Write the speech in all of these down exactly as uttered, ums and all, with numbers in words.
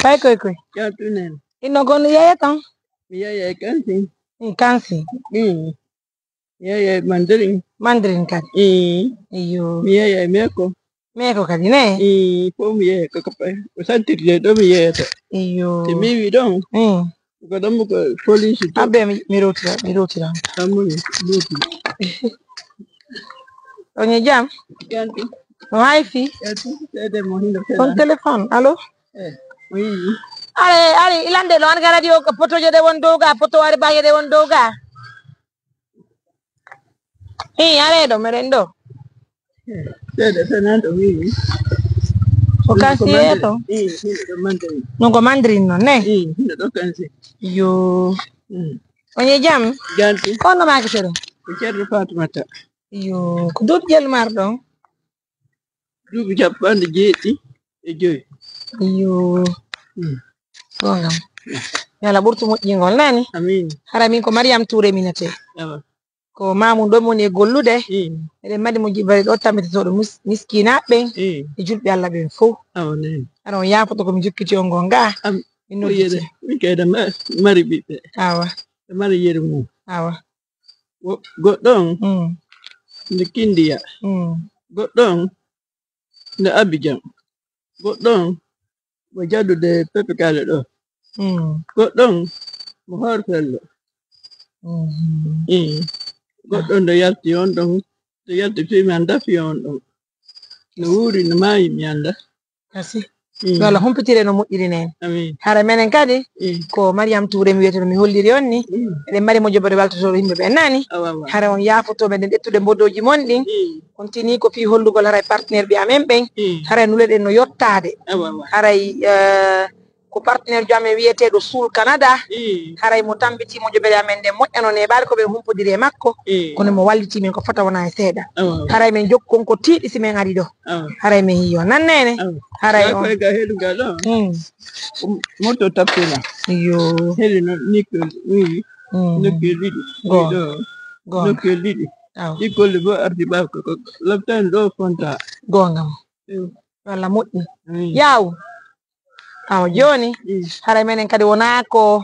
Fay koy koy. Jatunen. Inno gon yeye ton. Mi yeye kansi. In kansi. Mm. Yeye mandarin. Mandarin kadi. Mm. Iyo. Mi yeye meko. Meko kadi ne. Mm. Fo mi yeye ko ko pe. O santir je do mi yeye to. Iyo. Te mi wi don. Mm. Ko dam ko police to. Abbe mi mi rotira mi rotira. Amuni. Buti. On e jam. Kanti. No hay fi. Kanti. Tede mo hindo On téléphone. Allô. Eh. Oui. Are are ilande lo an ga radio ko poto je de won doga poto are ba je de won doga. Hi are do merendo. Tede senando oui. O kansi yeto. Eh, hindo do mandarin. Non ko mandarin non ne. Eh, hindo do kansi. Yo. Mm. On e jam. Ganti. Kono ma ke sero. Ko Ceerno Fatumata. Yo. Ko dut jel mar don. Duuɓi capanɗe jeeɗiɗi e joyi. Yo. Mm. Gongam. Yala ɓurtu moƴƴingol nani. Amin. Hara min ko Mariam Touré minete. Awa. Ko mamum ɗo moni e gollude. Mm. Eɗen mbaɗi mo jibare ɗo tambitotoɗo mis- miskinaɓe ɓen. Mm. E julɓe Allah ɓen fof. Awa nani. Hara on yaafoto ko mi jokkiti on gonga. Am. Min Ko yere. Nodditi. Min kayda ma- mari ɓiɓɓe. Awa. E mari yere mum. Awa. Wo- Goɗɗo on Mm. nde Kindiya. Mm. Goɗɗo on nde Abidjan. Goɗɗo on mo jaɗude pepekale ɗo. Mm. Goɗɗo on mo horfello. Mm. Mm. Goɗɗo on nde yalti on ɗon. Nde yalti fii mi annda fii on ɗon. No wuuri no maayi mi annda. Kasi. Mm. Yo Allah humpitire no moƴƴiri nen. Amin. Hara menen kadi Mm. ko Mariam Touré mi wiyeteno mi holliri on ni. Mm. Eɗen mari mo jobere waltotoɗo yimɓe ɓen nani. Awa awa. Hara on yaafoto meɗen ƴettude mbodoji mon ɗin. Mm. On tini ko fii hollugo haray partenaire ɓe amen ɓen. Mm. Haray nuleɗen no yottaade. Awa awa. Haray eh, ko partenaire jo amen wiyeteeɗo Suul Canada. Mm. Haray mo tambiti mo jobere amen nden moƴƴano neeɓaade ko ɓe humpodiri e makko. Mm. Kono mo walliti men ko fota wona e seeɗa. Awa awa. Haray men jokki kon ko tiiɗi si men ari ɗo. Awa. Haray men yiyo nan nene. Awa. Haray Ya on. koy ga helu ga ɗo. Mm. Moto tappina. Yo. Heli no nikkel. Oui. Mm. Nokkel ɗiɗi. Go. Ɗo. Go. Nokkel ɗiɗi. Aw. Ɗi golle bo ardi ɓaako ko laftan ɗo fonta. Gonga mo. Mm. Walla moƴƴi. Oui. Yaw. Awa jooni. Mm. Haray menen kadi wona ko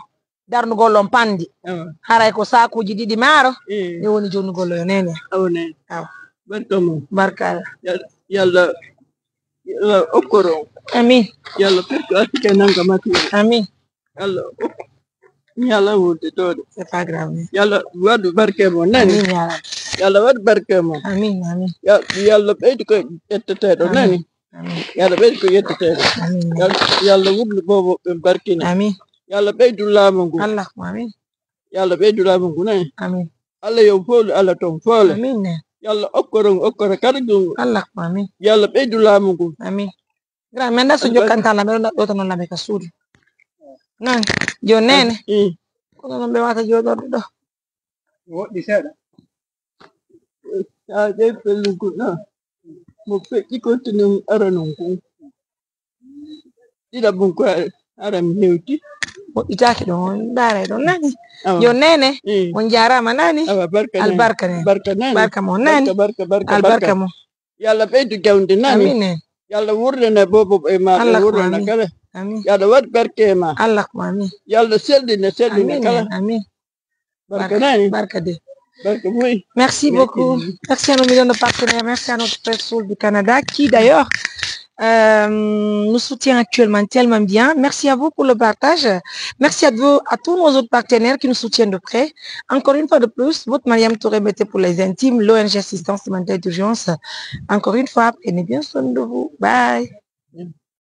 darnugol on pandi. Awa. Haray ko sakuuji ɗiɗi maaro. Mm. Ni woni jonnugol yo nene. Awa nene. Awa. Barka mo. Barka. Yalla. Yalla okkoro. Amin. Yalla perko atike nanga mati. Amin. Yalla ok. Yalla wonde dode. C'est pas grave. Yalla wadu barke mo nani. Amin ya Rabbi. Yalla wadu barke mo. Amin amin. Ya- Yalla ɓeydi ko ƴetteteɗo nani. Amin. Yalla ɓeydi ko ƴetteteɗo. Amin. Yalla- Yalla wurni bobo ɓe barkina. Amin. Yalla ɓeydu laamu ngu. Allah ko amin. Yalla ɓeydu laamu ngu nani. Amin. Allah yo foolu Allah ton foole. Amin ne. Yalla okkoron okkora kala ngu. Allah ko amin. Yalla ɓeydu laamu ngu. Amin. Gra men da so jokkanta la men da ɗo tan la ka suudu. Nan. Jo nene. Mm. Kono non ɓe wata joɗorde ɗo. Woɗɗi seeɗa. Haa ɓe pellugol ɗo. Mo feƴƴi kontinum ara non kon. Ɗiɗa bun ko ara mi hewti. Woɗɗitaaki ɗon on ndaara ɗon nani. Awa. Yo nene. Mm. On jaaraama nani. Awa barka nani. Albarka nani. Barka nani. Barka mo nani. Barka barka barka. Albarka mo. Yalla ɓeydu jawnde nani. Amin en. Yalla wurlene bobo e ma Allah ko wurlene amin. Kala. Amin. Yalla waɗ barke e ma. Allah ko amin. Yalla sellina sellina Amin kala. en. Amin. Barka nani. Barka de. Barka muy. Merci beaucoup. Merci à nos millions de partenaires. Merci à notre frère Soul du Canada qui d'ailleurs euh, nous soutient actuellement tellement bien. Merci à vous pour le partage. Merci à vous, à tous nos autres partenaires qui nous soutiennent de près. Encore une fois de plus, votre Mariam Touré mettait pour les intimes, l'O N G Assistance Humanitaire d'Urgence. Encore une fois, prenez bien soin de vous. Bye.